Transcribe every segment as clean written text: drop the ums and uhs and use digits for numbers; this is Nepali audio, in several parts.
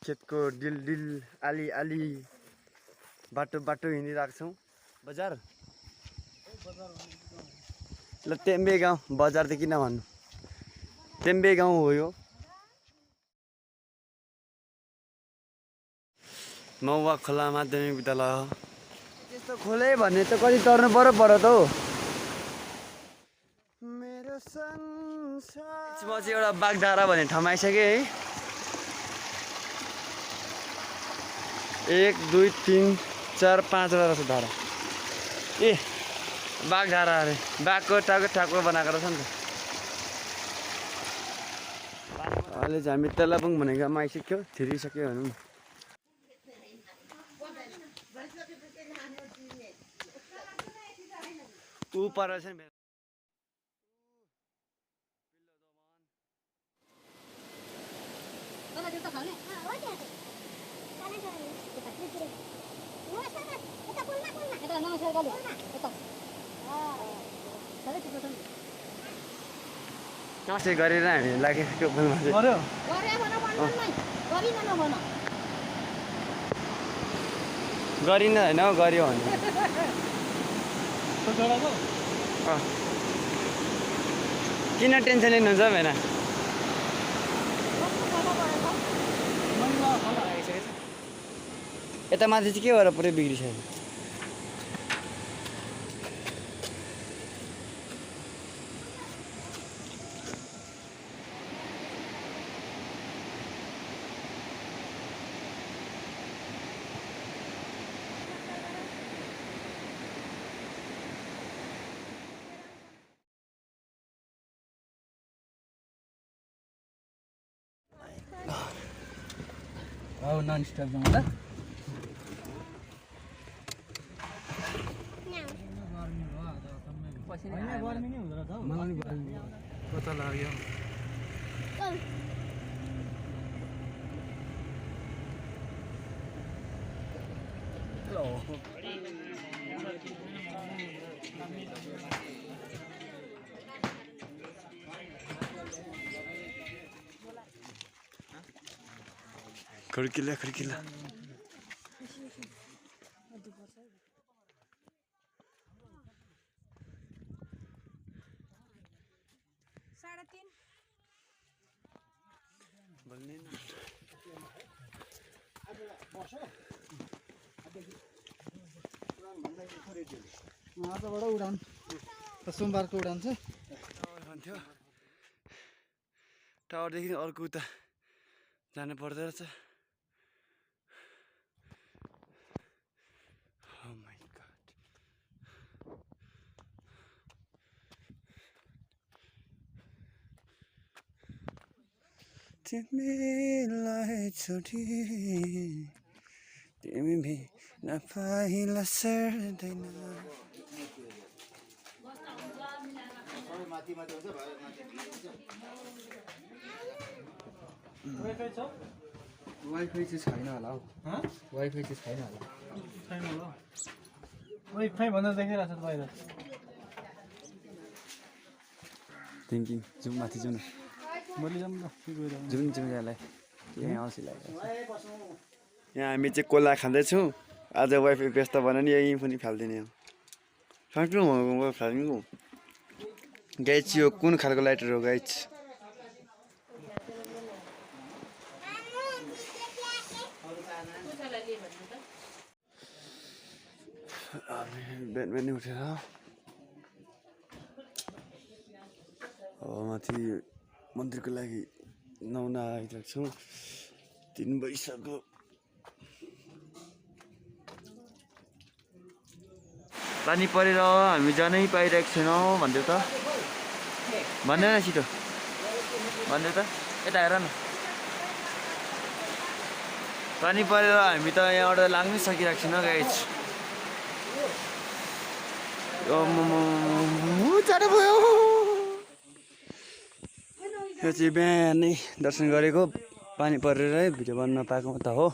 खेतको डिल आली बाटो हिँडिरहेको छौँ। बजार ल तेम्बे गाउँ, बजार त किन भन्नु, तेम्बे गाउँ हो यो। मौवा खोला माध्यमिक विद्यालय हो। त्यस्तो खोले भन्ने त कति तर्नु पर्यो त हौ। मेरो संसार म चाहिँ एउटा बागधारा भन्ने ठाउँमा आइसकेँ है। 1 2 3 4 5 वटा छ धारा। ए बागधारा अरे, बाघको ठाकुर बनाएको रहेछ नि त। अहिले चाहिँ हामी तेलाबुङ भनेको ठाउँमा आइसक्यो, छिरिसक्यो भनौँ। ऊ पर छ नि कसै गरेर हामी लागेको पुलमा चाहिँ गरिन होइन हौ, गऱ्यो भने किन टेन्सन लिनुहुन्छ भएन। यता माथि चाहिँ के भएर पुरै बिग्रिसक्यो। Oh, non-stop जाऊँ ल। गर्मी नै हुँदो रहेछ हौ। मलाई नि गर्मी कता लाग्यो। खड्किला आजबाट उडान सोमबारको उडान छ भन्थ्यो। टावरदेखि अर्को उता जानु पर्दो रहेछ। Oh my God. तिमीलाई छुटी तिमी बिना पाइला सर्दैन। वाइफाई चाहिँ छैन होला हौ। वाइफाई चाहिँ छैन होला। छैन होला। वाइफाई भनेर देखिरहेको छ बाहिर। थिङ्किङ जाउँ माथि जाउँ न। भोलि जाऊँ न जाउँ यहाँलाई यहाँ औँसी लाग्यो। यहाँ हामी चाहिँ कोला खाँदैछौँ। आज वाइफाई व्यस्त भएन नि यहीँ पनि फालिदिने हो। फ्याँक्नु फाल्नु गाइज यो कुन खालको लाइटर हो गाइज। बिहान उठेर माथि मन्दिरको लागि नुहाउन आइरहेको छौँ। 3 बजिसक्यो। पानी परेर हामी जानै पाइरहेको छैनौँ भन्दै त भन्दैन छिटो भन्दै त यता हेर न। पानी परेर हामी त यहाँबाट लाग्नै सकिरहेको छैनौँ गाइज। जाडो भयो। यो चाहिँ बिहानै दर्शन गरेको पानी परेर है भिडियो बन्न नपाएको त हो।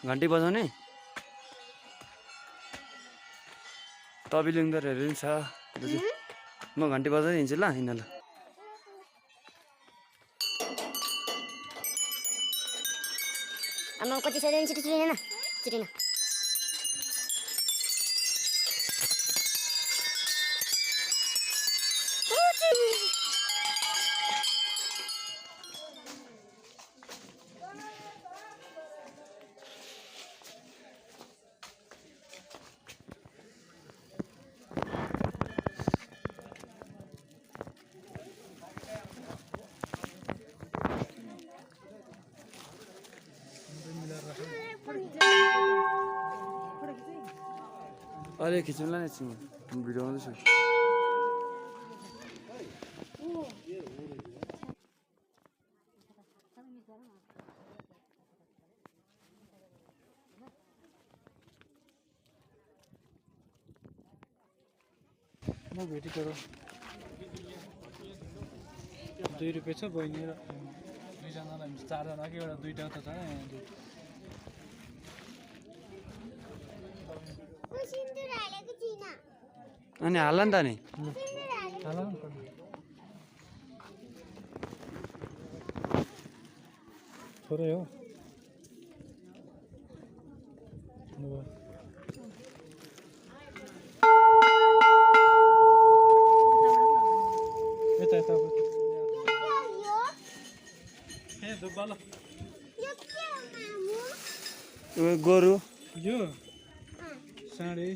घन्टी बजाउने तबिलिङ दरहरू पनि छ दाजु म घन्टी बजाइदिन्छु ल यिनीहरूलाई आमा कति सय छिटो छिटो छिटो अहिले खिच्नुलाई नै छु भिडियो आउँदैछु म भेटी करो 2 रुपैयाँ छ बहिनी र दुईजनालाई हामी 4 जना कि एउटा 2टा त छ अनि हाल नि त नि थोरै हो गोरु यो साँडे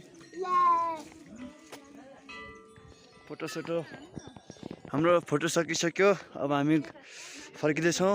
फोटोसोटो हाम्रो फोटो सकिसक्यो अब हामी फर्किँदैछौँ